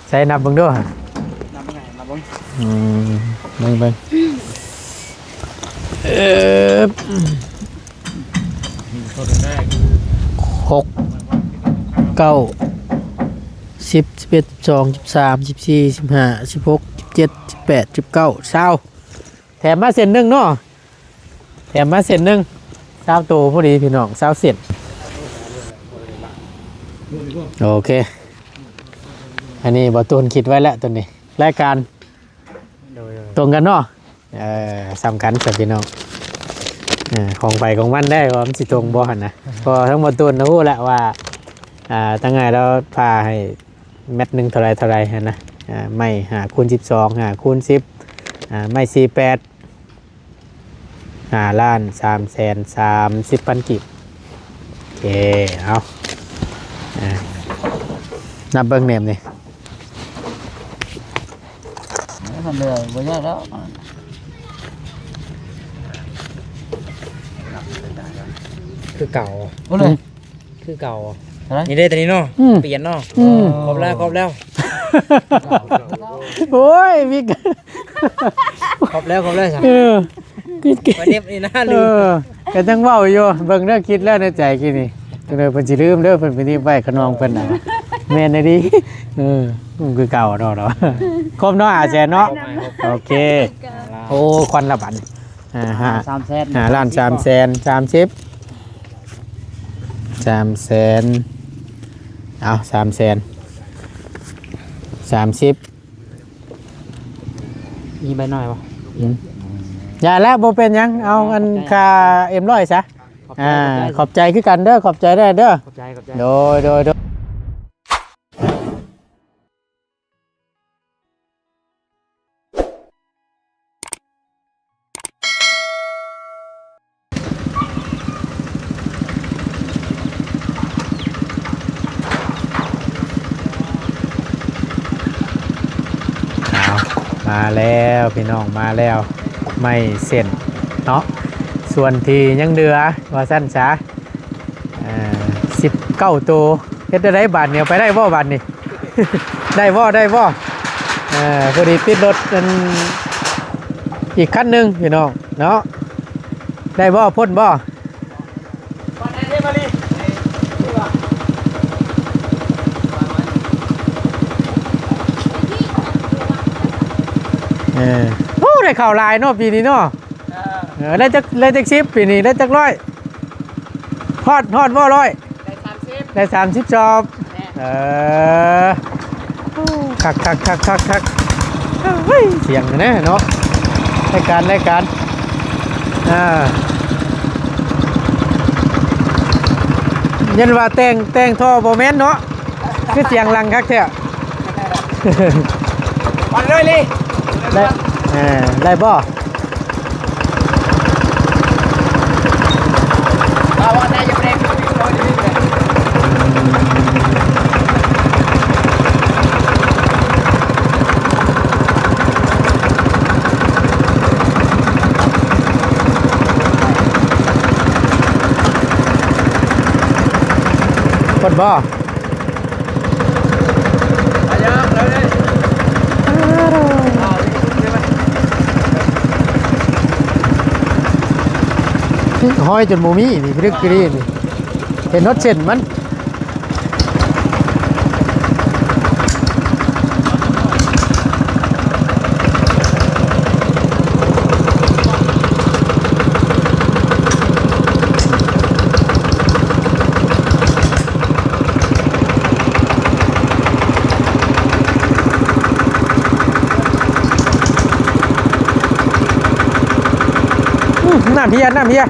ໃສ່ນັບເບິ່ງດູ. ນັບເບິ່ງ ນັບເບິ່ງ. ອືມ ເບິ່ງ ເບິ່ງ. ເອີ ຫົກ ເກົ້າ ສິບ ສິບເອັດ ສິບສອງ ສິບສາມ ສິບສີ່ ສິບຫ້າ ສິບຫົກ ສິບເຈັດ ສິບແປດ ສິບເກົ້າ ຊາວ. ແຖມມາເສັ້ນໜຶ່ງເນາະ ແຖມມາເສັ້ນໜຶ່ງ ຊາວໂຕພໍດີພີ່ນ້ອງ ຊາວເສັ້ນ. ໂອເຄ ອັນນີ້ບໍ່ຕູນຄິດໄວ້ແລ້ວໂຕນີ້ ລາຍການ ໂດຍ ໂດຍ ຕົງກັນເນາະ. ເອີ ສຳຄັນຊະພີ່ນ້ອງ ເອີ ຂອງໃຜຂອງມັນໄດ້ວ່າມັນຊິຕົງບໍ່ຫັ້ນນະ. ເພາະທັງບໍ່ຕູນນະຮູ້ແລ້ວວ່າ ອ່າ ທາງອ້າຍລາວຜ່າໃຫ້ແມັດໜຶ່ງເທົ່າໃດເທົ່າໃດຫັ້ນນະ. ອ່າ ໄມ້ຫ້າຄູນສິບສອງ ຫ້າຄູນສິບ ອ່າ ໄມ້ສີ່ແປດ ຫ້າລ້ານສາມແສນສາມສິບພັນກີບ. ໂອເຄ ເອົາ ອ່າ ນັບເບິ່ງແໜມນີ້ ມັນເຫຼືອບໍ່ຍາກແລ້ວ ຄືເກົ່າ. ໂອ້ຍ ຄືເກົ່າ ເທົ່າໃດ? ນີ້ເດ້ ຕົວນີ້ເນາະ ອືມ ປ່ຽນເນາະ ອືມ ຄົບແລ້ວ ຄົບແລ້ວ. ໂອ້ຍ ມີ ຄົບແລ້ວ ຄົບແລ້ວ ເອີ ໄປເນັບນີ້ນະ ເອີ ລືມ ກໍຈັ່ງເວົ້າຢູ່ ເບິ່ງເດີ ຄິດແລ້ວໃນໃຈກີ້ນີ້ ເດີ ເພິ່ນຊິລືມເດີ ເພິ່ນໄປເນັບໄວ້ຂະນອງເພິ່ນນະ. ແມ່ນອີ່ຫຼີ ເອີ ມັນຄືເກົ່າເນາະ ເນາະ ຄົບເນາະ ຫ້າແສນເນາະ. ໂອເຄ ໂອ້ ຄວັນລະບັດ ອ່າ ຫ້າ ສາມແສນ ຫ້າລ້ານສາມແສນສາມສິບ ສາມແສນ ເອົາ ສາມແສນສາມສິບ. ມີໃບນ້ອຍບໍ່? ອືມ ຢ່າແລ້ວ ບໍ່ເປັນຫຍັງ ເອົາອັນຄ່າເອັມຮ້ອຍຊະ. ຂອບໃຈ ອ່າ ຂອບໃຈ ຂອບໃຈຄືກັນເດີ ຂອບໃຈເດີ ຂອບໃຈ ຂອບໃຈ ໂດຍ ໂດຍ ໂດຍ. ອ້າວ ມາແລ້ວພີ່ນ້ອງ ມາແລ້ວ ໄມ້ເສັ້ນເນາະ ສ່ວນທີ່ຍັງເຫຼືອວ່າຊັ້ນຊະ. ອ່າ ສິບເກົ້າໂຕ ເຮັດແນວໃດບາດນີ້ ເອົາໄປໄດ້ບໍ່ບາດນີ້? ໄດ້ບໍ່ ໄດ້ບໍ່? ເອີ ພໍດີຕິດລົດອັນ ອີກຄັນໜຶ່ງພີ່ນ້ອງເນາະ ໄດ້ບໍ່ ພົ້ນບໍ່? ເອີ ໂອ້ ໄດ້ເຂົ້າຫຼາຍເນາະ ປີນີ້ເນາະ. ເອີ ເອີ ໄດ້ຈັກ ໄດ້ຈັກສິບ ປີນີ້ ໄດ້ຈັກຮ້ອຍ? ຮອດ ຮອດບໍ່ຮ້ອຍ? ໄດ້ສາມສິບ ໄດ້ສາມສິບສອງ. ແມ່ນ ເອີ ຄັກໆໆໆໆ ເຮີ້ຍ ສຽງແນ່ເນາະ ລາຍການ ລາຍການ ອ່າ ຍັນວ່າແຕ່ງ ແຕ່ງທໍ່ບໍ່ແມ່ນເນາະ ຄືສຽງຫຼັງຄັກແທ້. ໄປເລີຍລີ ໄດ້ ເອີ ໄດ້ບໍ່? ຄົນບໍ່? ຮອຍຈົນບໍ່ມີນີ້ ລຶກກະດີນີ້ ເຫັນຮອດເສັ້ນມັນ. ອືມ ນ້ຳເຮຍ ນ້ຳເຮຍ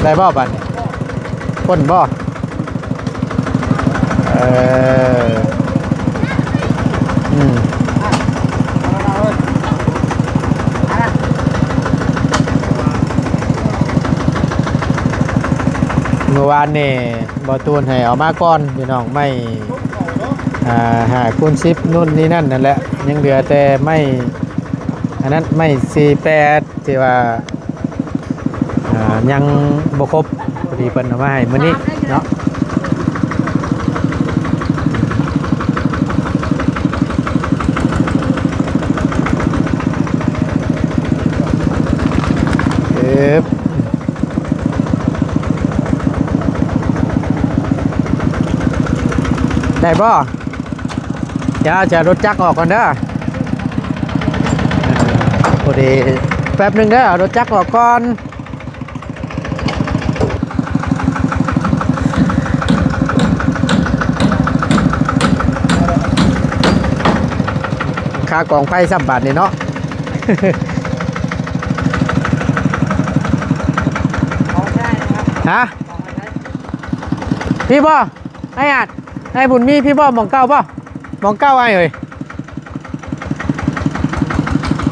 ໄດ້ບໍ່ບາດນີ້? ພົ້ນບໍ່? ເອີ ອືມ ມື້ວານນີ້ ບໍ່ຕູນໃຫ້ເອົາມາກ່ອນພີ່ນ້ອງ ໄມ້ ອ່າ ຫ້າຄູນສິບ ນູ້ນນີ້ນັ້ນ ນັ້ນແຫຼະ ຍັງເຫຼືອແຕ່ໄມ້ ອັນນັ້ນ ໄມ້ສີ່ແປດ ທີ່ວ່າ ອ່າ ຍັງບໍ່ຄົບ ພໍດີເພິ່ນເອົາມາໃຫ້ມື້ນີ້ເນາະ. ໄດ້ບໍ່? ດຽວຈະລົດຈັກອອກກ່ອນເດີ. ພໍດີ ແປັບໜຶ່ງເດີ ເອົາລົດຈັກອອກກ່ອນ. ຄາກອງໄຟຊ້ຳບາດນີ້ເນາະ. ຮະ? ພີ້ບໍ່? ອ້າຍອາດ ອ້າຍບຸນມີ ພີ້ບໍ່? ໝ່ອງເກົ່າບໍ່? ໝ່ອງເກົ່າ ອ້າຍເອີຍ.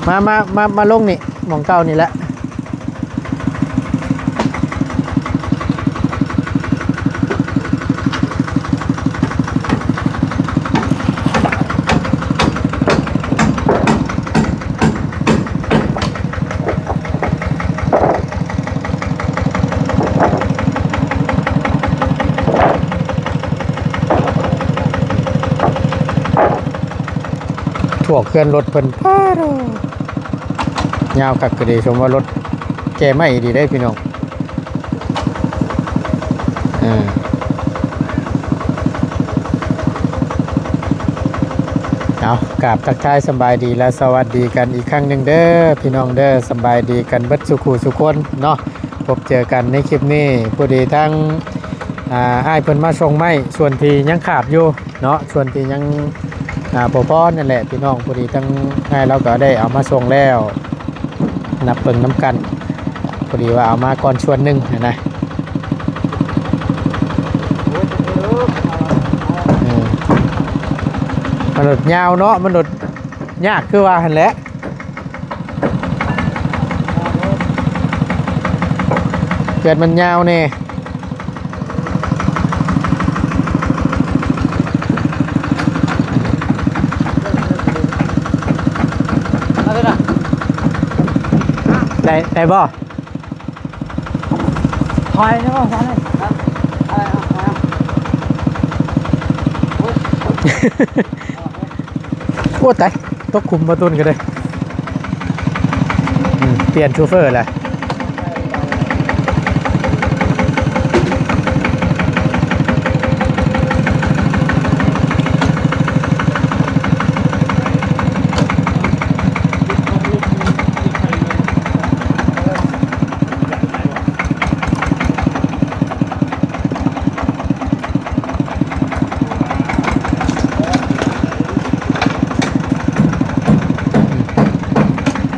ມາ ມາ ມາ ມາລົງນີ້ ໝ່ອງເກົ່ານີ້ແຫຼະ. ພວກເຄື່ອນລົດເພິ່ນ ປາດໂທ້ ຍາວຄັກກະດີ. ສົມວ່າລົດແກ່ໄມ້ດີເດ້ພີ່ນ້ອງ. ເອີ ເອົາ ກາບທັກທາຍສະບາຍດີ ແລະ ສະຫວັດດີກັນອີກຄັ້ງໜຶ່ງເດີພີ່ນ້ອງເດີ. ສະບາຍດີກັນເບິດສູ່ຄູ່ສູ່ຄົນເນາະ. ພົບເຈີກັນໃນຄລິບນີ້ ພໍດີທາງ ອ່າ ອ້າຍເພິ່ນມາສົ່ງໄມ້ ສ່ວນທີ່ຍັງຂາດຢູ່ເນາະ ສ່ວນທີ່ຍັງ ອ່າ ບໍ່ພໍນັ້ນແຫຼະພີ່ນ້ອງ. ພໍດີທາງອ້າຍລາວກໍໄດ້ເອົາມາສົ່ງແລ້ວ ນັບເບິ່ງນຳກັນ. ພໍດີວ່າເອົາມາກ່ອນສ່ວນໜຶ່ງຫັ້ນນະ. ເອີ ມັນໂດດຍາວເນາະ ມັນໂດດຍາກຄືວ່າຫັ້ນແຫຼະ. ເກີດມັນຍາວແດ່. ໄດ້ ໄດ້ບໍ່? ຖອຍແລ້ວບໍ່? ຖອຍເລີຍ. ໂອ້ ຕາຍ ຕົກຂຸມບໍ່ຕຸນກໍໄດ້. ອືມ ປ່ຽນໂຊເຟີແລ້ວ.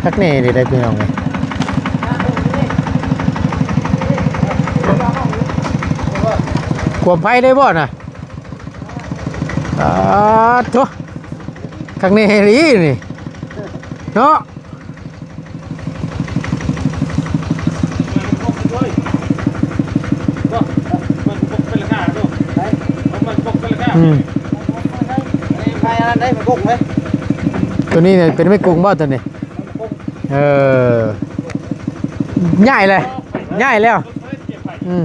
ຄັກແນ່ເດ ໄດ້ພີ່ນ້ອງເອີຍ. ກວມໄຟໄດ້ບໍ່ນະ? ອາໂທ້ ຄັກແນ່ອີ່ຫຼີນີ້ເນາະ. ອືມ ໂຕນີ້ເປັນໄມ້ກຸງບໍ່ໂຕນີ້? ເອີ ຍ້າຍແລ້ວ ຍ້າຍແລ້ວ. ອືມ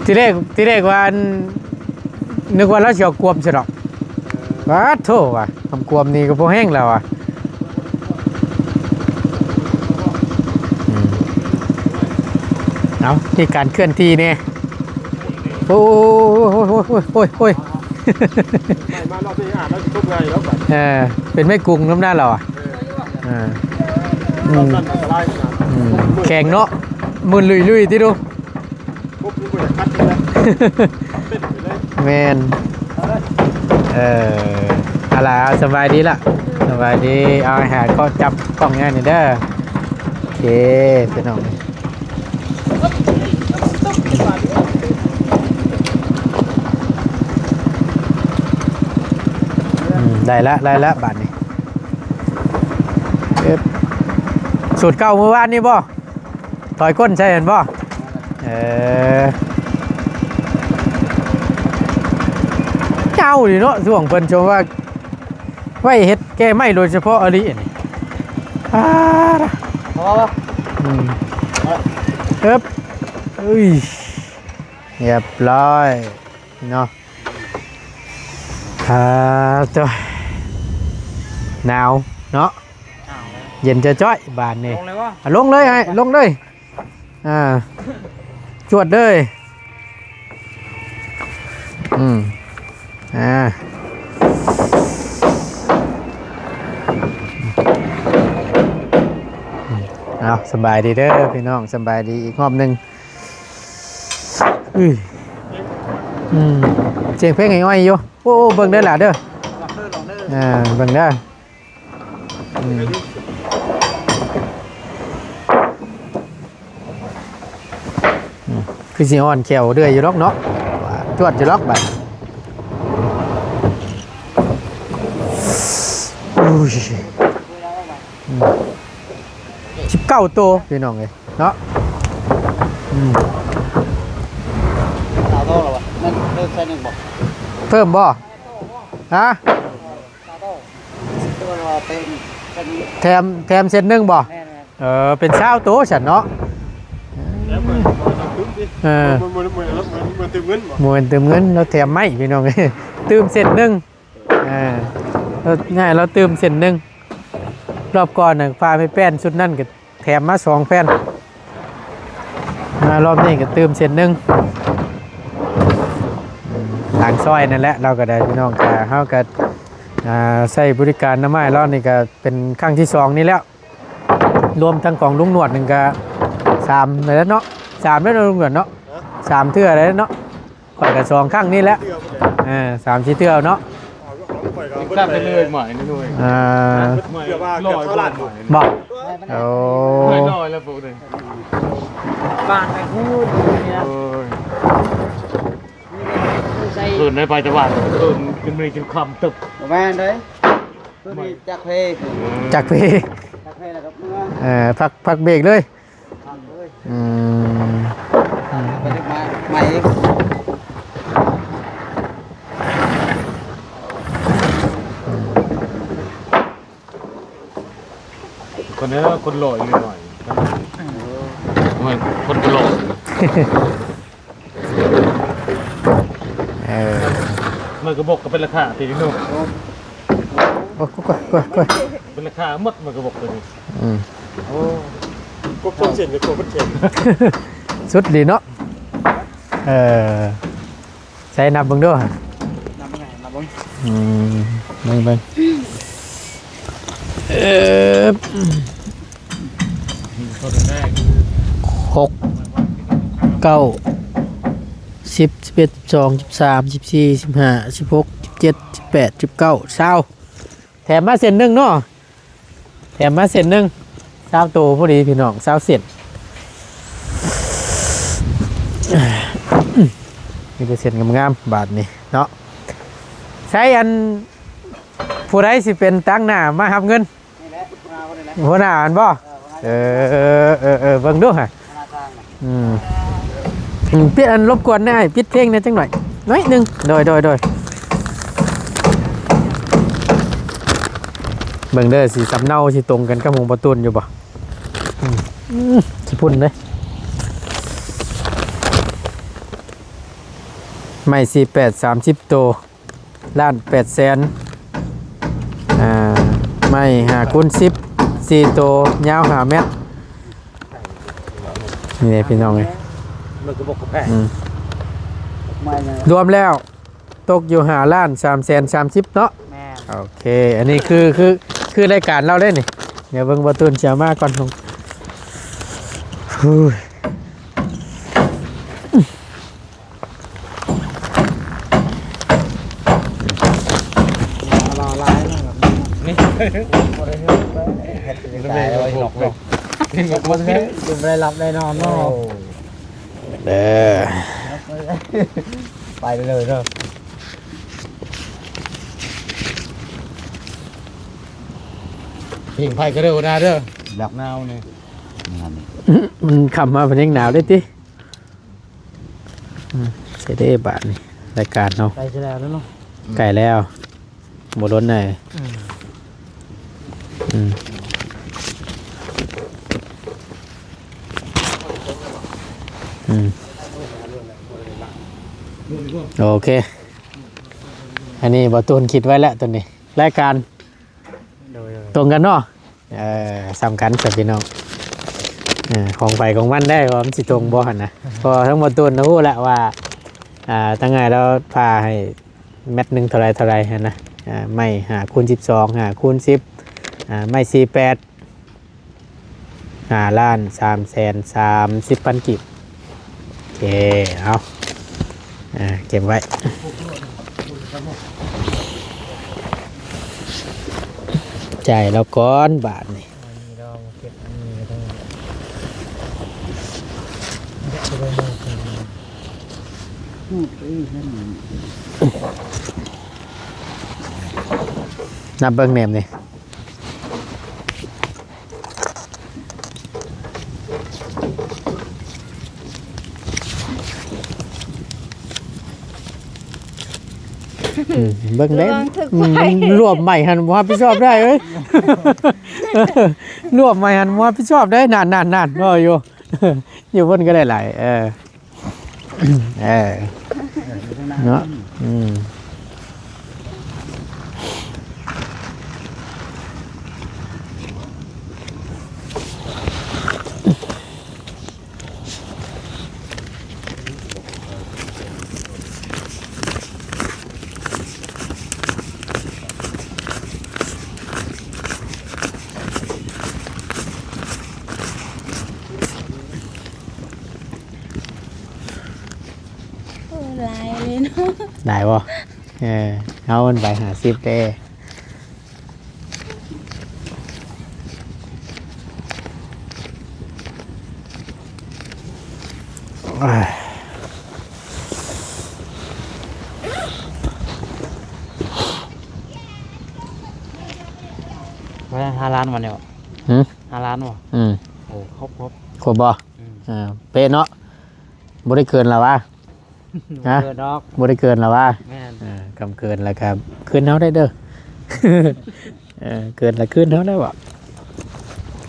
ທີແລກ ທີແລກວ່າ ອັນ ນຶກວ່າລາວຊິເອົາກວມຊະດອກ. ປາດໂທ້ວ່າ ຄຳກວມນີ້ກໍພໍແຮງແລ້ວວ່າ. ອືມ ເອົາ ທີ່ການເຄື່ອນທີ່ແດ່. ໂອ້ຍ ໂອ້ຍ ໂອ້ຍ ໂອ້ຍ ໂອ້ຍ ໄປມາລອບນີ້ ອ່າ ລາວຊິຕົກງ່າຍແລ້ວບັດ. ເອີ ເປັນໄມ້ກຸງນຳໜ້າລາວອະ. ເອີ ເອີ ອືມ ອັນຕະລາຍຂະໜາດ. ອືມ ແຂງເນາະ ມື່ນລຸຍໆຕິດູ. ແມ່ນ ເອີ ເອົາລະ ສະບາຍດີລະ ສະບາຍດີ. ເອົາໃຫ້ຫາກໍຈັບກ້ອງໃຫຍ່ນີ້ເດີ. ໂອເຄ ພີ່ນ້ອງ ອືມ ໄດ້ລະ ໄດ້ລະບາດນີ້. ສູດເກົ່າມື້ວານນີ້ບໍ່? ຖອຍກົ້ນໃສ່ຫັ້ນບໍ່? ເອີ ເຈົ້ານີ້ເນາະ ຊ່ວງເພິ່ນຊົມວ່າ ໄວ້ເຮັດແກ່ໄມ້ໂດຍສະເພາະອີ່ຫຼີອັນນີ້. ອາ ພໍບໍ່? ອືມ ເອີບ ເອີຍ ຮຽບຮ້ອຍເນາະ. ອາ ໂຕ ໜາວເນາະ ເຢັນຈ້ອຍໆ ບາດນີ້. ລົງເລີຍບໍ່? ອາ ລົງເລີຍ ອາ ລົງເລີຍ. ອ່າ ຈວດເລີຍ. ອືມ ອ່າ ເອົາ ສະບາຍດີເດີພີ່ນ້ອງ ສະບາຍດີອີກຮອບໜຶ່ງ. ອືມ ອືມ ສຽງເພງອ້ອຍໆຢູ່. ໂອ້ ເບິ່ງເດີຫຼາເດີ ເອີ ເບິ່ງເດີ. ອືມ ອືມ ຄືຊິອ່ອນແຂ້ວເລື້ອຍຢູ່ດອກເນາະ ຈວດຢູ່ດອກບາດ. ໂອ້ຍ ອືມ ສິບເກົ້າໂຕພີ່ນ້ອງເອີຍເນາະ. ອືມ ຊາວໂຕແລ້ວວະ ແມ່ນເພີ່ມໃສ່ໜຶ່ງບໍ່? ເພີ່ມບໍ່? ຮະ? ແຖມ ແຖມເຊັດໜຶ່ງບໍ່? ແມ່ນໆ ເອີ ເປັນຊາວໂຕຊັ້ນເນາະ. ແລ້ວມັນ ມັນ ມັນ ມັນ ມັນຕື່ມເງິນບໍ່? ບໍ່ແມ່ນຕື່ມເງິນ ລາວແຖມໄມ້ພີ່ນ້ອງເອີຍ ຕື່ມເຊັດໜຶ່ງ. ເອີ ລາວໃຫ້ລາວຕື່ມເຊັດໜຶ່ງ ລອບກ່ອນນະ ຜ້າໄມ້ແປ້ນຊຸດນັ້ນກໍ ແຖມມາສອງແຜ່ນ ມາລອບນີ້ກໍຕື່ມເສັ້ນໜຶ່ງ ອືມ ທາງຊອຍນັ້ນແຫຼະ ລາວກໍໄດ້ ພີ່ນ້ອງ ກະ ເຮົາກໍ ອ່າ ໃຊ້ບໍລິການນຳອ້າຍລາວນີ້ກໍເປັນຄັ້ງທີສອງນີ້ແລ້ວ ລວມທັງຂອງລຸງໜວດນີ້ກໍສາມແລ້ວເນາະ ສາມແລ້ວເນາະ ລຸງໜວດເນາະ ສາມເທື່ອແລ້ວເນາະ. ຂ້ອຍກໍສອງຄັ້ງນີ້ແຫຼະ ເອີ ສາມສີ່ເທື່ອເນາະ ຂ້ອຍກໍ ຕັ້ງແຕ່ເລີຍໃໝ່ນີ້ເວີຍ ອ່າ ເກືອບວ່າເກືອບເທົ່າລ້ານ ບໍ່ ໂອ້ ຮ້ອຍແລ້ວພວກນີ້ ບ້ານໄປພຸ້ນນີ້ນະ ໂອ້ຍ ໃສ່ ເອີ້ນໄດ້ໄປແຕ່ບ້ານ ເອີ້ນກິນມື້ກິນຄ່ຳຕຶບ ບໍ່ແມ່ນເດ້ ຕົວນີ້ຈັກເພ ຈັກເພ ຈັກເພແລ້ວກໍເມືອ ເອີ ພັກ ພັກເບຣກເລີຍ. ອືມ ໄປດຶກມາໃໝ່ອີກ ຄົນນັ້ນຄົນຫຼໍ່ຢູ່ໜ້ອຍ ຄົນຫຼໍ່ ເອີ ມັນກະບົກກໍເປັນລາຄາຕິເນາະ ໂອ້ຍ ໂອ້ຍ ໂອ້ຍ ເປັນລາຄາໝົດມັນກະບົກຕົວນີ້ ອືມ ໂອ້ ກົບສອງເສັ້ນ ກົບເປັນເສັ້ນ ສຸດດີເນາະ ເອີ ໃສ່ນັບເບິ່ງດູ ນັບເບິ່ງ ນັບເບິ່ງ ອືມ ເບິ່ງ ເບິ່ງ ເອີ ຫົກ ເກົ້າ ສິບ ສິບເອັດ ສິບສອງ ສິບສາມ ສິບສີ່ ສິບຫ້າ ສິບຫົກ ສິບເຈັດ ສິບແປດ ສິບເກົ້າ ຊາວ ແຖມມາເສັ້ນໜຶ່ງເນາະ ແຖມມາເສັ້ນໜຶ່ງ ຊາວໂຕພໍດີພີ່ນ້ອງ ຊາວເສັ້ນ ມີແຕ່ເສັ້ນງາມໆ ບາດນີ້ເນາະ ໃສ ອັນ ຜູ້ໃດຊິເປັນຕາງໜ້າມາຮັບເງິນ? ນີ້ແຫຼະ ຫົວໜ້າເພິ່ນນີ້ແຫຼະ ຫົວໜ້າຫັ້ນບໍ່? ເອີ ເອີ ເອີ ເອີ ເບິ່ງດູຫະ ຫົວໜ້າຊ່າງນະ ອືມ ອືມ ປິດ ອັນ ລົບກວນແດ່ ປິດເພງແດ່ຈັກໜ້ອຍ ໜ້ອຍໜຶ່ງ ໂດຍ ໂດຍ ໂດຍ ເບິ່ງເດີ ຊິສຳເນົາຊິຕົງກັນກັບຂອງບໍ່ຕູນຢູ່ບໍ່? ອືມ ອືມ ຊິພຸ້ນເດ້ ໄມ້ສີ່ແປດ ສາມສິບໂຕ ລ້ານແປດແສນ ອ່າ ໄມ້ຫ້າຄູນສິບ ສີ່ໂຕ ຍາວຫ້າແມັດ ນີ້ແຫຼະພີ່ນ້ອງເອີຍ ມັນກໍບໍ່ແພງ ອືມ ໄມ້ນະ ລວມແລ້ວຕົກຢູ່ຫ້າລ້ານສາມແສນສາມສິບເນາະ ແມ່ນ ໂອເຄ ອັນນີ້ຄື ຄື ຄືລາຍການລາວເດ້ນີ້ ດຽວເບິ່ງບໍ່ຕູນຊິເອົາມາກ່ອນ ໂອ້ຍ. ລາວຫຼາຍເນາະ ນີ້ ບໍ່ໄດ້ເຮັດ ເຮັດໃຫ້ຕາຍເອົາໄວ້ນອກໂລກ ບໍ່ໄດ້ ບໍ່ໄດ້ຮັບແນ່ນອນເນາະ ເດີ ໄປເລີຍເດີ ຜິງໄຟກໍເດີ ຫົວໜ້າເດີ ຢາກໜາວນີ້ ມັນຄ່ຳມາເພິ່ນຍັງໜາວເດ້ຕິ. ອືມ ເສຍເດ້ບາດນີ້ ລາຍການເຮົາ ໃກ້ຈະແລ້ວແລ້ວເນາະ ໃກ້ແລ້ວ ບໍ່ດົນໃດ ອືມ ອືມ ອືມ ໂອເຄ ອັນນີ້ບໍ່ຕູນຄິດໄວ້ແລ້ວໂຕນີ້ ລາຍການ ໂດຍ ໂດຍ ຕົງກັນເນາະ ເອີ ສຳຄັນຊະພີ່ນ້ອງ ເອີ ຂອງໃຜຂອງມັນໄດ້ວ່າມັນຊິຕົງບໍ່ຫັ້ນນະ ເພາະວ່າທັງບໍ່ຕູນນະຮູ້ແລ້ວວ່າ ອ່າ ທາງອ້າຍລາວຜ່າໃຫ້ແມັດໜຶ່ງເທົ່າໃດເທົ່າໃດຫັ້ນນະ. ອ່າ ໄມ້ຫ້າຄູນສິບສອງ ຫ້າຄູນສິບ ອ່າ ໄມ້ສີ່ແປດ ຫ້າລ້ານສາມແສນສາມສິບພັນກີບ. ໂອເຄ ເອົາ ອ່າ ເກັບໄວ້ ຈ່າຍລາວກ່ອນບາດນີ້. ອັນນີ້ລອງເກັບອັນນີ້ກໍໄດ້ ນັບເບິ່ງແໜບນີ້ ອືມ ເບິ່ງເດ້ ລະວັງຖືກໄຟ ອືມ ລວມໄມ້ຫັ້ນບໍ່ຮັບຜິດຊອບໄດ້ເອີຍ ລວມໄມ້ຫັ້ນບໍ່ຮັບຜິດຊອບໄດ້. ນັ້ນໆໆ ເວົ້າຢູ່ ຢູ່ເພິ່ນກໍໄດ້ຫຼາຍ ເອີ ເອີ ເນາະ ອືມ. ໂອ້ ຫຼາຍເລີຍເນາະ ຫຼາຍບໍ່? ເອີ ເອົາມັນໄປຫ້າສິບເດ້. ວ່າຫ້າລ້ານບໍ່ນີ້ຫວະ? ຫື? ຫ້າລ້ານບໍ່? ອືມ ເອີ ຄົບ ຄົບ ຄົບບໍ່? ອືມ ເອີ ເປະເນາະ ບໍ່ໄດ້ເກີນລະຫວາ? ຮະ? ບໍ່ເກີນດອກ ບໍ່ໄດ້ເກີນລະຫວາ? ແມ່ນ ເອີ ຄຳເກີນລະກໍຄືນເຮົາໄດ້ເດີ ເອີ ເກີນລະຄືນເຮົາໄດ້ບໍ່?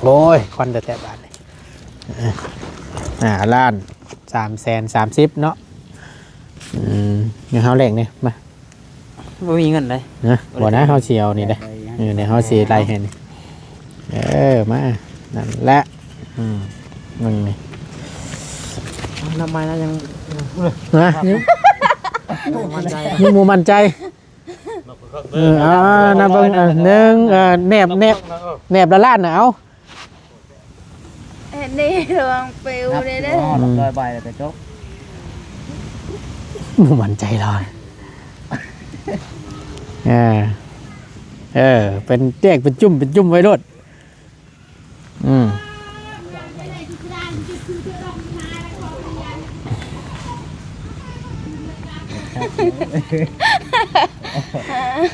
ໂອ້ຍ ຄວັນແຕ່ບາດນີ້ ເອີ ຫ້າລ້ານສາມແສນສາມສິບເນາະ. ອືມ ເງິນເຮົາແລກນີ້ ມາ ບໍ່ມີເງິນໃດ ນະ ບໍ່ນະ ເຮົາຊິເອົານີ້ເດ້ ເອີ ດຽວເຮົາຊິໄລ່ໃຫ້ນີ້ ເອີ ມາ ນັ້ນແຫຼະ ອືມ ເບິ່ງນີ້ ນ້ຳໄມ້ນະ ຍັງ ຮະ? ຍັງບໍ່ໝັ້ນໃຈ ຍັງບໍ່ໝັ້ນໃຈ ເອີ ເອົາ ເອົາ ນັບເບິ່ງ ເອີ ໜຶ່ງ ເອີ ແໜບ ແໜບ ແໜບລະລ້ານນະ ເອົາ ເຮັດນີ້ລະວັງປິວເດ້ເດີ ອືມ ຮ້ອຍໃບແລ້ວກໍຈົບ ບໍ່ໝັ້ນໃຈຫຼາຍ ເອີ ເອີ ເປັນແຈກເປັນຈຸ້ມເປັນຈຸ້ມໄວ້ໂລດ ອືມ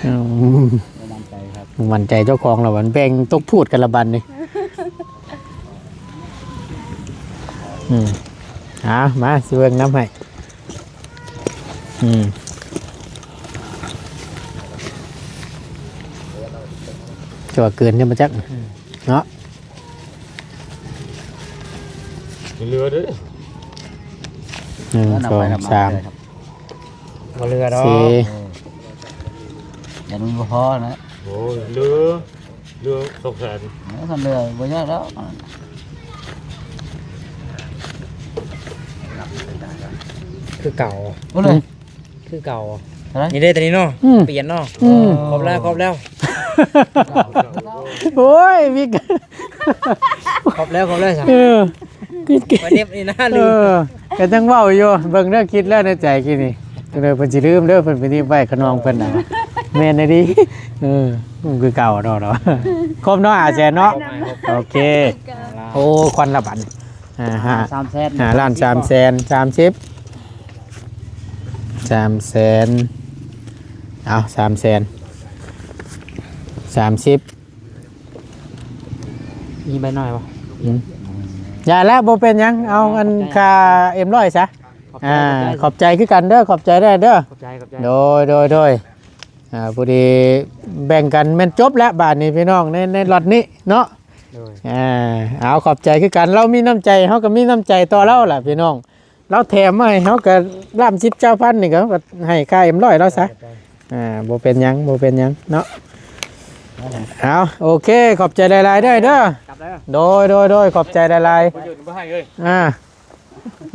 ອືມ ໝັ້ນໃຈເຈົ້າຂອງລະບັດ ແບ່ງຕົກພູດກັນລະບັດນີ້ ອືມ ເອົາ ມາ ຊິເບິ່ງນຳໃຫ້ ອືມ ຈະວ່າເກີນຢູ່ບໍ່ຈັກ ອືມ ເນາະ ເຫຼືອເດີ ໜຶ່ງ ສອງ ສາມ ບໍ່ເຫຼືອດອກ ສີ່ ເອີ ແຕ່ມັນບໍ່ພໍນະ ໂອ້ຍ ເຫຼືອ ເຫຼືອສອງແສນ ເອີ ຄັນເຫຼືອບໍ່ຍາກດອກ ຄືເກົ່າ ໂອ້ຍ ຄືເກົ່າ ນີ້ເດ້ ຕົວນີ້ເນາະ ອືມ ປ່ຽນເນາະ ອືມ ຄົບແລ້ວ ຄົບແລ້ວ ໂອ້ຍ ມີ ຄົບແລ້ວ ຄົບແລ້ວ ເອີ ຄື ຂ້ອຍເນັບນີ້ນະ ເອີ ກະຈັ່ງເວົ້າຢູ່ ເບິ່ງເດີ ຄິດແລ້ວໃນໃຈກີ້ນີ້ ຈັ່ງໃດເພິ່ນຊິລືມເດີ ເພິ່ນໄປໜີບໄວ້ຂະນອງເພິ່ນນະ ແມ່ນອີ່ຫຼີ ເອີ ຄືເກົ່າເນາະ ຄົບເນາະ ຫ້າແສນເນາະ ໂອເຄ ໂອ້ ຄວັນລະບັດ ອ່າ ຫ້າ ສາມແສນ ຫ້າລ້ານສາມແສນສາມສິບ ສາມແສນ ເອົາ ສາມແສນ ສາມສິບ ມີໃບໜ້ອຍບໍ່? ອືມ ຢ່າແລ້ວ ບໍ່ເປັນຫຍັງ ເອົາອັນຄ່າເອັມຮ້ອຍຊະ ຂອບໃຈ ອ່າ ຂອບໃຈ ຂອບໃຈຄືກັນເດີ ຂອບໃຈເດີ ຂອບໃຈ ຂອບໃຈ ໂດຍ ໂດຍ ໂດຍ ອ່າ ພໍດີແບ່ງກັນແມ່ນຈົບແລ້ວບາດນີ້ພີ່ນ້ອງ ໃນ ໃນລັອດນີ້ເນາະ ໂດຍ ອ່າ ເອົາ ຂອບໃຈຄືກັນ ລາວມີນ້ຳໃຈ ເຮົາກໍມີນ້ຳໃຈຕໍ່ລາວລະພີ່ນ້ອງ ລາວແຖມມາໃຫ້ເຮົາກໍລ້ານສິບເຈົ້າພັນນີ້ ກໍໃຫ້ຄ່າເອັມຮ້ອຍລາວຊະ ອ່າ ບໍ່ເປັນຫຍັງ ບໍ່ເປັນຫຍັງເນາະ ເອົາ ໂອເຄ ຂອບໃຈຫຼາຍໆເດີ ເດີ ໂດຍ ໂດຍ ໂດຍ ຂອບໃຈຫຼາຍໆ ອ່າ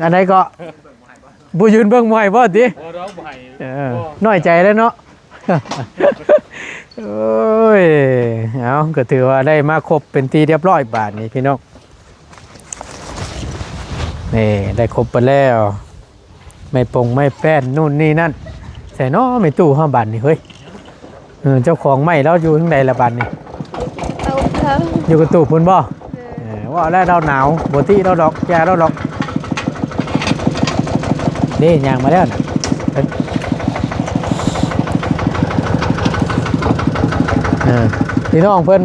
ອັນໃດເກາະ? ບໍ່ຢືນເບິ່ງບໍ່ໃຫ້ບໍ່ຕິ? ບໍ່ດອກ ບໍ່ໃຫ້. ເອີ ບໍ່ ນ້ອຍໃຈແລ້ວເນາະ. ໂອ້ຍ ເອົາ ກໍຖືວ່າໄດ້ມາຄົບເປັນທີ່ຮຽບຮ້ອຍບາດນີ້ພີ່ນ້ອງ. ນີ້ ໄດ້ຄົບເບິດແລ້ວ ໄມ້ປົງໄມ້ແປ້ນ ນູ້ນນີ້ນັ້ນ. ໃສເນາະແມ່ຕູ້ເຮົາບາດນີ້ເຮີ້ຍ? ເອີ ເຈົ້າຂອງໄມ້ລາວຢູ່ທາງໃດລະບາດນີ້? ຢູ່ກະຕູບພຸ້ນບໍ່? ເອີ ເອີ ວ່າແລ້ວລາວໜາວ ບໍ່ຕິລາວດອກ ຢ່າລາວດອກ. ເດ້ ຍ່າງມາແລ້ວນະ. ເອີ ພີ່ນ້ອງເພິ່ນ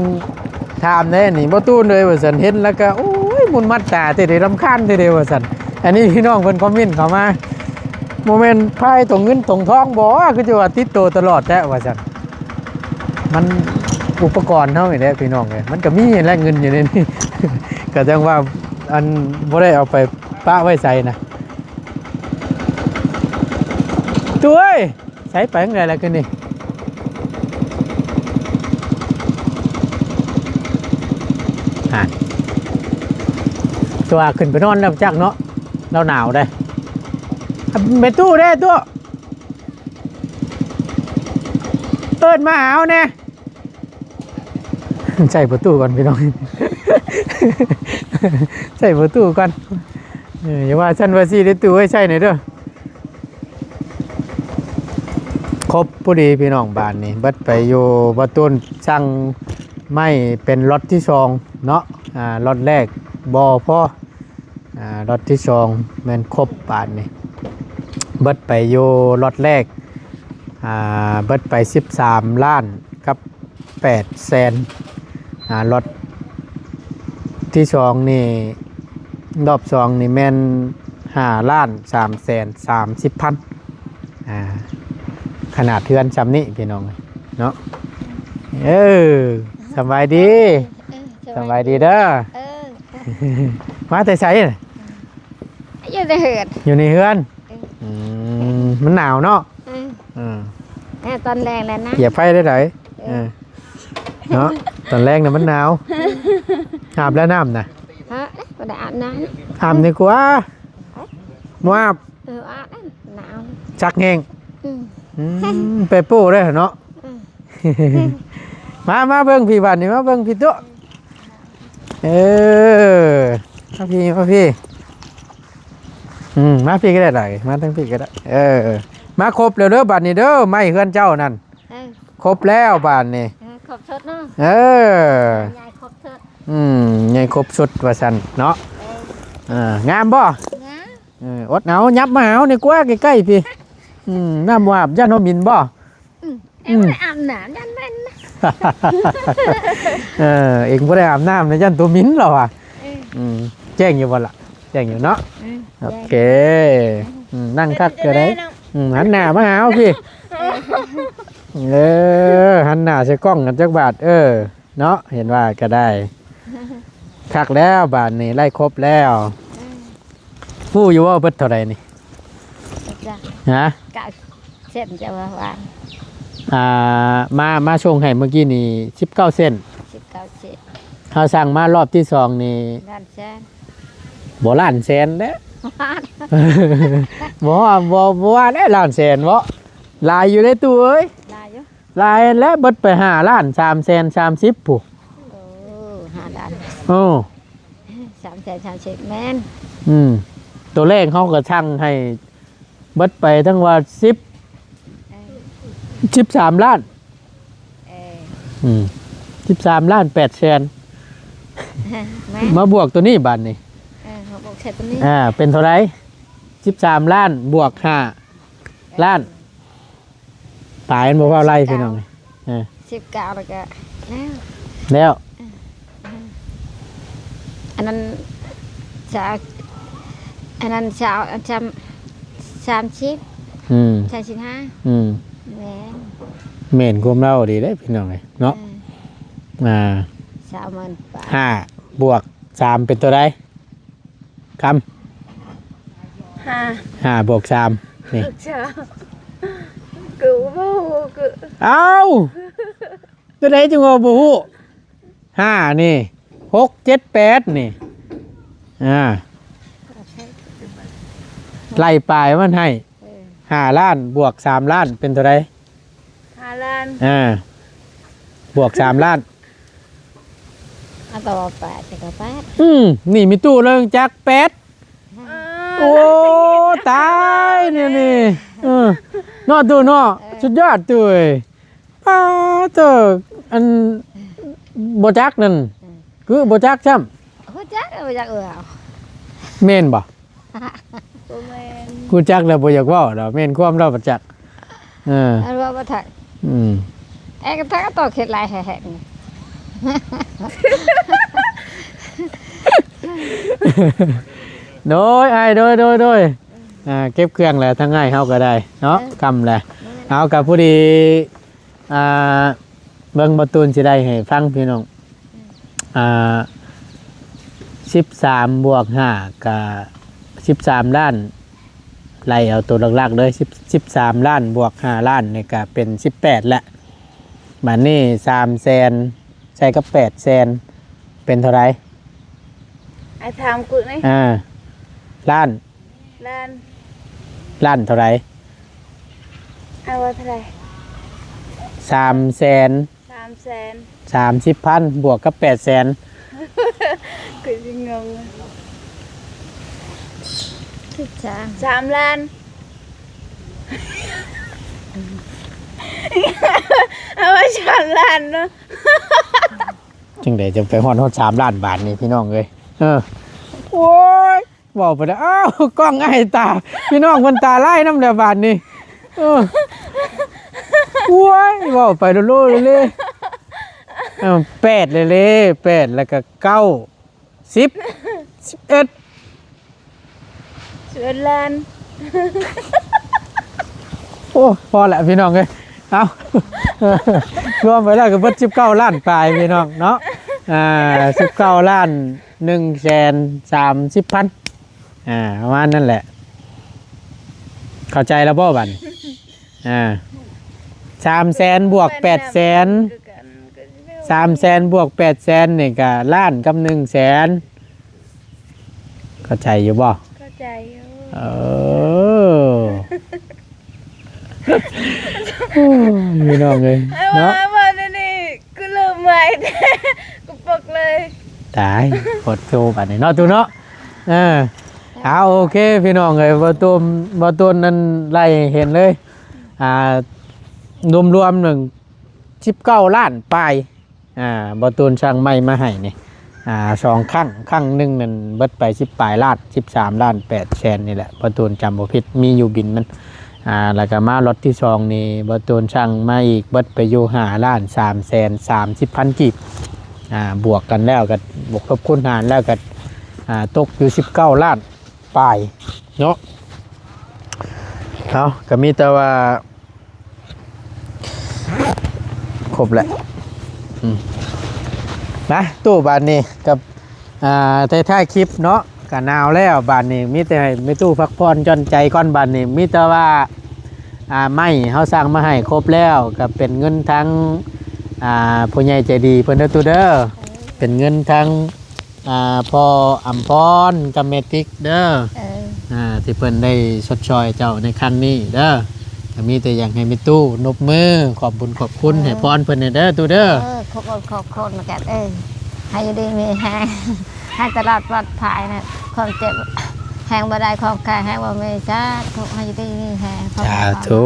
ຖາມແດ່ນີ້ ບໍ່ຕູ້ນເອີຍ ວ່າຊັ້ນ. ເຫັນແລ້ວກໍ ໂອ້ຍ ມຸນມັດຕາແທ້ເດ ລຳຄານແທ້ເດ ວ່າຊັ້ນ. ອັນນີ້ພີ່ນ້ອງເພິ່ນຄອມເມັນເຂົ້າມາ ບໍ່ແມ່ນພາຍຖົງເງິນຖົງທອງບໍ່? ຄືຈະວ່າຕິດໂຕຕະຫຼອດແທ້ ວ່າຊັ້ນ. ມັນອຸປະກອນເຮົານີ້ແຫຼະພີ່ນ້ອງເອີຍ ມັນກໍມີແຫຼະເງິນຢູ່ໃນນີ້ ກໍຈັ່ງວ່າ ອັນ ບໍ່ໄດ້ເອົາໄປປະໄວ້ໃສນະ. ຕູ້ເອີຍ ໃສໄປທາງໃດລະຄືນນີ້? ຫັ້ນ ຕົວະຂຶ້ນໄປນອນແລ້ວຈັກເນາະ ລາວໜາວເດ້. ແມ່ຕູ້ເດ້ ຕູ້ ເອີ້ນມາຫາເຮົາແດ່. ໃສ່ປະຕູກ່ອນພີ່ນ້ອງ ໃສ່ປະຕູກ່ອນ. ເອີ ຢ່າວ່າຊັ້ນວ່າຊີ້ເດີຕູ້ເອີຍ ໃສ່ໜ່ອຍເດີ. ຄົບພໍດີພີ່ນ້ອງ ບາດນີ້ເບິດໄປຢູ່ ບໍ່ຕູນສັ່ງໄມ້ເປັນລັອດທີສອງເນາະ. ອ່າ ລັອດແລກບໍ່ພໍ ອ່າ ລັອດທີສອງແມ່ນຄົບບາດນີ້ ເບິດໄປຢູ່ລັອດແລກ ອ່າ ເບິດໄປສິບສາມລ້ານກັບແປດແສນ. ອ່າ ລັອດທີສອງນີ້ ລອບສອງນີ້ແມ່ນຫ້າລ້ານສາມແສນສາມສິບພັນ. ອ່າ ຂະໜາດເຮືອນຊ່ຳນີ້ພີ່ນ້ອງເນາະ. ເອີ ສະບາຍດີ ເອີ ສະບາຍດີເດີ. ເອີ ມາແຕ່ໃສ? ຢູ່ໃນເຮືອນ ຢູ່ໃນເຮືອນ. ເອີ ອືມ ມັນໜາວເນາະ. ເອີ ເອີ ແຕ່ຕອນແລງແລ້ວນະ ປຽກໄຟໄດ້ໃດ. ເອີ ເອີ ເນາະ ຕອນແລງນະມັນໜາວ. ອາບແລ້ວນ້ຳນະ? ຮະ ບໍ່ໄດ້ອາບນ້ຳ. ອາບດີກວ່າ ບໍ່ອາບ. ເອີ ອາບ ໜາວ ຊັກແຮງ. ອືມ ອືມ ແປໂປ້ເດ້ເນາະ. ເອີ ມາ ມາເບິ່ງພີ້ບາດນີ້ ມາເບິ່ງພີ້ຕົວະ. ເອີ ມາພີ້ ມາພີ້. ອືມ ມາພີ້ກໍໄດ້ ມາທາງພີ້ກໍໄດ້. ເອີ ມາຄົບແລ້ວເດີບາດນີ້ເດີ ໄມ້ເຮືອນເຈົ້ານັ້ນ. ເອີ ຄົບແລ້ວບາດນີ້. ເອີ ຄົບຊຸດເນາະ. ເອີ ໃຫຍ່ຄົບຊຸດ. ອືມ ໃຫຍ່ຄົບຊຸດວ່າຊັ້ນເນາະ. ເອີ ເອີ ງາມບໍ່? ງາມ. ເອີ ອົດເອົາ ຫຍັບມາຫາເຮົານີ້ກວ່າ ໃກ້ໆພີ້. ອືມ ນ້ຳບໍ່ອາບ ຢ້ານເຮົາໝິ່ນບໍ່? ອືມ ເອັງບໍ່ໄດ້ອາບນ້ຳ ຢ້ານເໝັນ. ເອີ ເອັງບໍ່ໄດ້ອາບນ້ຳນະ ຢ້ານຕົວໝິ່ນລາວວ່າ. ເອີ ອືມ ແຈ້ງຢູ່ບໍ່ລະ? ແຈ້ງຢູ່ເນາະ. ເອີ ໂອເຄ. ເອີ ອືມ ນັ່ງຄັກກໍໄດ້. ເອີ ອືມ ຫັນໜ້າມາຫາເຮົາພີ້. ເອີ ຫັນໜ້າໃສ່ກ້ອງກັນຈັກບາດ. ເອີ ເນາະ ເຫັນວ່າກໍໄດ້. ຄັກແລ້ວບາດນີ້ ໄລ່ຄົບແລ້ວ. ເອີ ຮູ້ຢູ່ວ່າເບິດເທົ່າໃດນີ້? ຈັກ ຮະ? ເກົ້າເຊັນ ຈະວ່າວ່າ ອ່າ ມາ ມາສົ່ງໃຫ້ເມື່ອກີ້ນີ້ສິບເກົ້າເຊັນ. ສິບເກົ້າເຊັນ. ເຮົາສັ່ງມາລອບທີສອງນີ້ ລ້ານແສນ. ບໍ່ລ້ານແສນແຫຼະ. ບໍ່ ບໍ່ ບໍ່ວ່າແຫຼະລ້ານແສນເນາະ. ຫຼາຍຢູ່ເດ້ຕູ້ເອີຍ. ຫຼາຍຢູ່. ຫຼາຍແລ້ວ ເບິດໄປຫ້າລ້ານສາມແສນສາມສິບພຸ້ນ. ໂອ້ ຫ້າລ້ານ. ໂອ້ ສາມແສນສາມສິບ ແມ່ນ. ອືມ ໂຕແລກເຮົາກໍສັ່ງໃຫ້ເບິດໄປທັງວ່າສິບ ເອີ ສິບສາມລ້ານ. ເອີ ອືມ ສິບສາມລ້ານແປດແສນ. ແມ່ນ. ມາບວກໂຕນີ້ບາດນີ້. ເອີ ມາບວກໃສ່ໂຕນີ້. ອ່າ ເປັນເທົ່າໃດ? ສິບສາມລ້ານບວກຫ້າລ້ານ. ຕາຍ ມັນບໍ່ຟ້າວໄລ່ພີ່ນ້ອງ. ເອີ ສິບເກົ້າ ແລ້ວກໍແລ້ວ ແລ້ວ. ເອີ ອັນນັ້ນຊາວ ອັນນັ້ນຊາວ ອັນຊາມ ສາມສິບ. ອືມ ສາມສິບຫ້າ. ອືມ ແມ່ນ ແມ່ນຄວາມເລົ່າດີເດ້ພີ່ນ້ອງເອີຍເນາະ. ເອີ ອ່າ ຊາວໝື່ນປາຍ. ຫ້າບວກສາມເປັນຕົວໃດ? ຄຳ ຫ້າ ຫ້າບວກສາມນີ້ ເອີ ກໍບໍ່ຮູ້ ກໍ ເອົ້າ ຕົວໃດຈຶ່ງວ່າບໍ່ຮູ້? ຫ້ານີ້ ຫົກ ເຈັດ ແປດນີ້ ອ່າ ໄລ່ປາຍມັນໃຫ້ ເອີ ຫ້າລ້ານບວກສາມລ້ານເປັນເທົ່າໃດ? ຫ້າລ້ານ ອ່າ ບວກສາມລ້ານ ເອົາຕໍ່ວ່າແປດ ແຕ່ກໍແປດ ອືມ ນີ້ມີຕູ້ເລີງຈັກແປດ ເອີ ໂອ້ ຕາຍແນວນີ້ ເອີ ເນາະຕູ້ເນາະ ເອີ ສຸດຍອດຕູ້ເອີຍ ປາໂທ້ ອັນ ບໍ່ຈັກນັ້ນ ອືມ ຄືບໍ່ຈັກຊ້ຳ ຮູ້ຈັກ ເອີ ບໍ່ຈັກ ເອີ ແມ່ນບໍ່? ບໍ່ແມ່ນ ຮູ້ຈັກແລ້ວບໍ່ຢາກເວົ້າດອກ ແມ່ນຄວາມລາວປະຈັກ ເອີ ອັນວ່າບໍ່ທັກ ອືມ ແອກະທັກຕໍ່ເຂດຫຼາຍແຮງ ໂດຍ ອ້າຍ ໂດຍ ໂດຍ ໂດຍ ອ່າ ເກັບເຄື່ອງແລ້ວ ທາງອ້າຍເຮົາກໍໄດ້ເນາະ ເອີ ຄ່ຳແລ້ວ ເອີ ເອົາ ກໍພໍດີ ອ່າ ເບິ່ງ ບໍ່ຕູນຊິໄລ່ໃຫ້ຟັງພີ່ນ້ອງ ອ່າ ສິບສາມບວກຫ້າກະສິບສາມລ້ານ ໄລ່ເອົາໂຕຫຼັກໆເລີຍ ສິບ ສິບສາມລ້ານບວກຫ້າລ້ານນີ້ກະເປັນສິບແປດແລ້ວ ບາດນີ້ສາມແສນໃສ່ກັບແປດແສນເປັນເທົ່າໃດ? ອ້າຍຖາມກູນີ້ ອ່າ ລ້ານ ລ້ານ ລ້ານເທົ່າໃດ? ອ້າຍວ່າເທົ່າໃດ? ສາມແສນ ສາມແສນ ສາມສິບພັນບວກກັບແປດແສນ ຄືຊິງົງ ສິບສາມ ສາມລ້ານ ເອົາໄວ້ສາມລ້ານເນາະ ຈັ່ງໃດຈັ່ງໄປຮອດ ຮອດສາມລ້ານບາດນີ້ພີ່ນ້ອງເອີຍ ເອີ ໂອ້ຍ ເວົ້າໄປແລ້ວ ອ້າວ ກ້ອງອ້າຍຕາ ພີ່ນ້ອງເພິ່ນຕາລາຍນຳແລ້ວບາດນີ້ ເອີ ໂອ້ຍ ເວົ້າໄປໂລໆເລໆ ເອີ ແປດເລໆ ແປດ ແລ້ວກໍເກົ້າ ສິບ ສິບເອັດ ສິບເອັດລ້ານ ໂອ້ ພໍແລ້ວພີ່ນ້ອງເອີຍ ເອົາ ລວມໄປແລ້ວກໍເບິດສິບເກົ້າລ້ານປາຍພີ່ນ້ອງເນາະ ອ່າ ສິບເກົ້າລ້ານ ໜຶ່ງແສນສາມສິບພັນ ອ່າ ປະມານນັ້ນແຫຼະ ເຂົ້າໃຈແລ້ວບໍ່ບັດນີ້? ອ່າ ສາມແສນບວກແປດແສນ ສາມແສນບວກແປດແສນນີ້ກໍລ້ານກັບໜຶ່ງແສນ ເຂົ້າໃຈຢູ່ບໍ່? ເຂົ້າໃຈຢູ່ ເອີ ໂອ້ຍ ພີ່ນ້ອງເອີຍ ເນາະ ວ່າ ວ່າແນວນີ້ ກູເລີ່ມໃໝ່ແທ້ ກູປົກເລີຍ ຕາຍ ໂຄດໂທບາດນີ້ເນາະ ຕູ້ເນາະ ເອີ ເອົາ ໂອເຄ ພີ່ນ້ອງເອີຍ ບໍ່ຕູນ ບໍ່ຕູນນັ້ນໄລ່ເຫັນເລີຍ ອ່າ ລວມໆ ໜຶ່ງ ສິບເກົ້າລ້ານປາຍ ອ່າ ບໍ່ຕູນສັ່ງໄມ້ມາໃຫ້ນີ້ ອ່າ ສອງຄັ້ງ ຄັ້ງໜຶ່ງນັ້ນເບິດໄປສິບປາຍລ້ານ ສິບສາມລ້ານແປດແສນນີ້ແຫຼະ ບໍ່ຕູນຈຳບໍ່ຜິດ ມີຢູ່ບິນມັນ ອ່າ ແລ້ວກໍມາລັອດທີສອງນີ້ ບໍ່ຕູນສັ່ງມາອີກ ເບິດໄປຢູ່ຫ້າລ້ານສາມແສນສາມສິບພັນກີບ ອ່າ ບວກກັນແລ້ວກໍບວກລົບຄູນຫານແລ້ວກໍ ອ່າ ຕົກຢູ່ສິບເກົ້າລ້ານປາຍເນາະ ເອົາ ກໍມີແຕ່ວ່າ ຄົບແລ້ວ ອືມ ມາຕູ້ ບາດນີ້ກັບ ອ່າ ທ້າຍໆຄລິບເນາະ ກະໜາວແລ້ວ ບາດນີ້ມີແຕ່ໃຫ້ແມ່ຕູ້ພັກຜ່ອນຢ່ອນໃຈກ່ອນ ບາດນີ້ມີແຕ່ວ່າ ອ່າ ໄມ້ເຮົາສັ່ງມາໃຫ້ຄົບແລ້ວ ກໍເປັນເງິນທາງ ອ່າ ຜູ້ໃຫຍ່ໃຈດີເພິ່ນເດີຕູ້ເດີ ເປັນເງິນທາງ ອ່າ ພໍ່ອຳພອນກັບແມ່ຕິກເດີ ເອີ ອ່າ ທີ່ເພິ່ນໄດ້ຊົດຊ່ອຍເຈົ້າໃນຄັ້ງນີ້ເດີ ກໍມີແຕ່ຢາກໃຫ້ແມ່ຕູ້ນົບມືຂອບບຸນຂອບຄຸນ ເອີ ໃຫ້ພອນເພິ່ນແດ່ເດີຕູ້ເດີ ເອີ ຂອບຄຸນ ຂອບຄຸນກັນ ເອີ ໃຫ້ຢູ່ດີມີແຮງ ໃຫ້ຕະຫຼອດປອດໄພນະ ຄວາມເຈັບແຮງບໍ່ໄດ້ ຄວາມໄຂ້ແຮງບໍ່ມີ ສາທຸ ໃຫ້ຢູ່ດີມີແຮງ ສາທຸ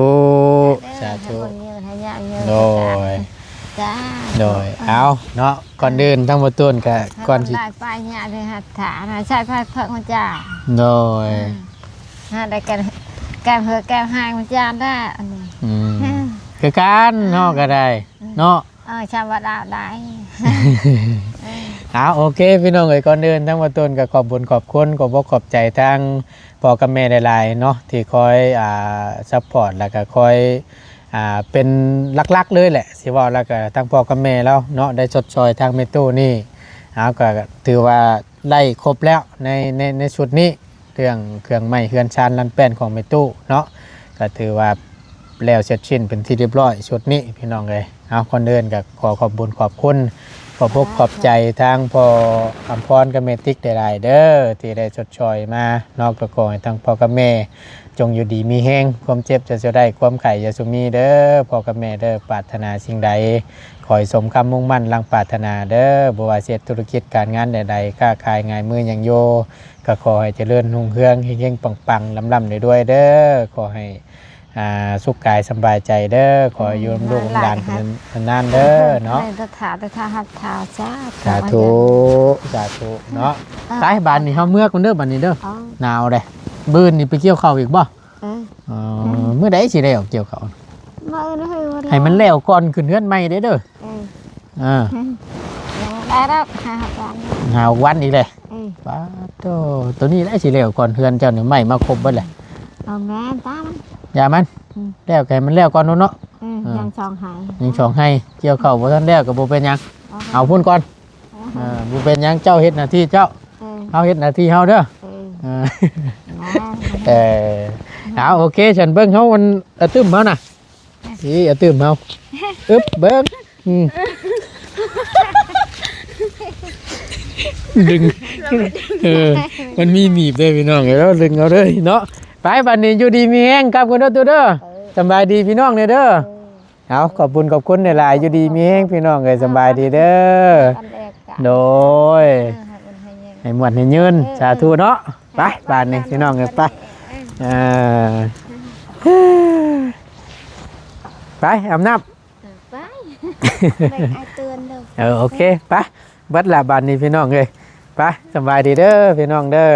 ເດີ ສາທຸ ໃຫ້ບຸນຍືນ ໃຫ້ຍາວຍືນ ໂດຍ ສາທຸ ໂດຍ ເອົາເນາະ ກ່ອນອື່ນທັງໝົດຕົ້ນກະ ກ່ອນຊິ ໄປຍາໄດ້ຮັດຖານ ໃຊ້ໄຟເພິ່ງເຈົ້າ ໂດຍ ຫາໄດ້ແກ້ມ ແກ້ມເຫື່ອແກ້ມແຮງເຈົ້າໄດ້ ອັນນີ້ ອືມ ຄືກັນ ເຮົາກໍໄດ້ ເນາະ ເອີ ຊຳວ່າດາວໄດ້ ເອົາ ໂອເຄ ພີ່ນ້ອງເອີຍ ກ່ອນອື່ນທັງໝົດຕົ້ນກໍຂອບບຸນຂອບຄຸນ ຂອບອົກຂອບໃຈທາງພໍ່ກັບແມ່ຫຼາຍໆເນາະ ທີ່ຄອຍ ອ່າ ຊັບພອດ ແລ້ວກໍຄອຍ ອ່າ ເປັນຫຼັກໆເລີຍແຫຼະ ຊິເວົ້າແລ້ວກໍທັງພໍ່ກັບແມ່ລາວເນາະ ໄດ້ຊົດຊ່ອຍທາງແມ່ຕູ້ນີ້ ເຮົາກໍຖືວ່າໄດ້ຄົບແລ້ວໃນ ໃນ ໃນຊຸດນີ້ ເລື່ອງເຄື່ອງໄມ້ເຮືອນຊານລານແປ້ນຂອງແມ່ຕູ້ເນາະ ກໍຖືວ່າແລ້ວເສັດສິ້ນເປັນທີ່ຮຽບຮ້ອຍຊຸດນີ້ ພີ່ນ້ອງເອີຍ. ເອົາ ກ່ອນອື່ນກໍຂໍຂອບບຸນຂອບຄຸນ ຂອບອົກຂອບໃຈທາງພໍ່ອຳພອນກັບແມ່ຕິກຫຼາຍໆເດີ ທີ່ໄດ້ຊົດຊ່ອຍມາເນາະ. ກໍຂໍໃຫ້ທັງພໍ່ກັບແມ່ຈົ່ງຢູ່ດີມີແຮງ, ຄວາມເຈັບຢ່າສູ່ໄດ້, ຄວາມໄຂ້ຢ່າສູ່ມີເດີ ພໍ່ກັບແມ່ເດີ. ປາດຖະໜາສິ່ງໃດ ຂໍໃຫ້ສົມຄຳມຸ່ງໝັ້ນດັ່ງປາດຖະໜາເດີ. ບໍ່ວ່າຊິເຮັດທຸລະກິດການງານໃດໆ, ຄ້າຂາຍງາຍມືຫຍັງຢູ່ ກໍຂໍໃຫ້ຈະເລີນຮຸ່ງເຮືອງ, ເຮັງໆປັງໆ, ລ່ຳໆລວຍໆເດີ. ຂໍໃຫ້ ອ່າ ສຸກກາຍສຳບາຍໃຈເດີ. ຂໍໃຫ້ຢູ່ນຳລູກນຳຫຼານເປັນນານໆເດີເນາະ. ໃຫ້ຕະຖາ ຕະຖາຮັບຖາ ສາທຸ ສາທຸ ສາທຸເນາະ. ເອີ ໄປ ບາດນີ້ເຮົາເມືອກ່ອນເດີ ບາດນີ້ເດີ. ເອີ ໜາວເດ້. ມື້ອື່ນນີ້ໄປກ່ຽວເຂົ້າອີກບໍ່? ເອີ ອໍ ອືມ ມື້ໃດຊິໄດ້ອອກກ່ຽວເຂົ້າ? ມື້ອື່ນເຮີຍ ໃຫ້ມັນແລ້ວກ່ອນຂຶ້ນເຮືອນໃໝ່ເດ້ເດີ. ເອີ ອ່າ ຍັງບໍ່ໄດ້ດອກ ຫ້າຫົກວັນ ຫ້າຫົກວັນອີກແຫຼະ. ເອີ ປາດໂທ້ ໂຕນີ້ແຫຼະຊິແລ້ວກ່ອນ ເຮືອນເຈົ້ານີ້ໄມ້ມາຄົບເບິດແຫຼະ. ເອົາແມ່ນຕາມັນ ຢ່າມັນ ອືມ ແລ້ວກໍໃຫ້ມັນແລ້ວກ່ອນໂນນເນາະ. ເອີ ເອີ ຍັງສອງໄຮ່ ຍັງສອງໄຮ່ ກ່ຽວເຂົ້າບໍ່ທັນແລ້ວກໍບໍ່ເປັນຫຍັງ. ເອົາ ເອົາພຸ້ນກ່ອນ. ເອີ ເອີ ບໍ່ເປັນຫຍັງ ເຈົ້າເຮັດໜ້າທີ່ເຈົ້າ. ເອີ ເຮົາເຮັດໜ້າທີ່ເຮົາເດີ. ເອີ ເອີ ເອີ ເອົາ ໂອເຄ ຊັ້ນເບິ່ງເຮົາມັນ ອະຕຶ້ມເຮົານະ ນີ້ອະຕຶ້ມເຮົາ ອຶບ ເບິ່ງ ອືມ ດຶງ ເອີ ມັນມີໜີບເດ້ພີ່ນ້ອງເອີຍ ເອົາດຶງເອົາເລີຍເນາະ. ໄປ ບັດນີ້ຢູ່ດີມີແຮງກັບກັນເດີຕູ້ເດີ. ເອີ ສຳບາຍດີພີ່ນ້ອງແດ່ເດີ. ເອີ ເອົາ ຂອບບຸນຂອບຄຸນຫຼາຍໆ ຢູ່ດີມີແຮງພີ່ນ້ອງເອີຍ ສຳບາຍດີເດີ. ໂດຍ ເອີ ໃຫ້ໝົດໃຫ້ຍືນ ເອີ ສາທຸເນາະ. ເອີ ໄປ ບາດນີ້ພີ່ນ້ອງເອີຍ ໄປ ເອີ ໄປອາບນ້ຳ. ໄປ ເບິ່ງອ້າຍເຕືອນເດີ. ເອີ ໂອເຄ ໄປ ເບິດລະບາດນີ້ພີ່ນ້ອງເອີຍ. ໄປ ສຳບາຍດີເດີພີ່ນ້ອງເດີ.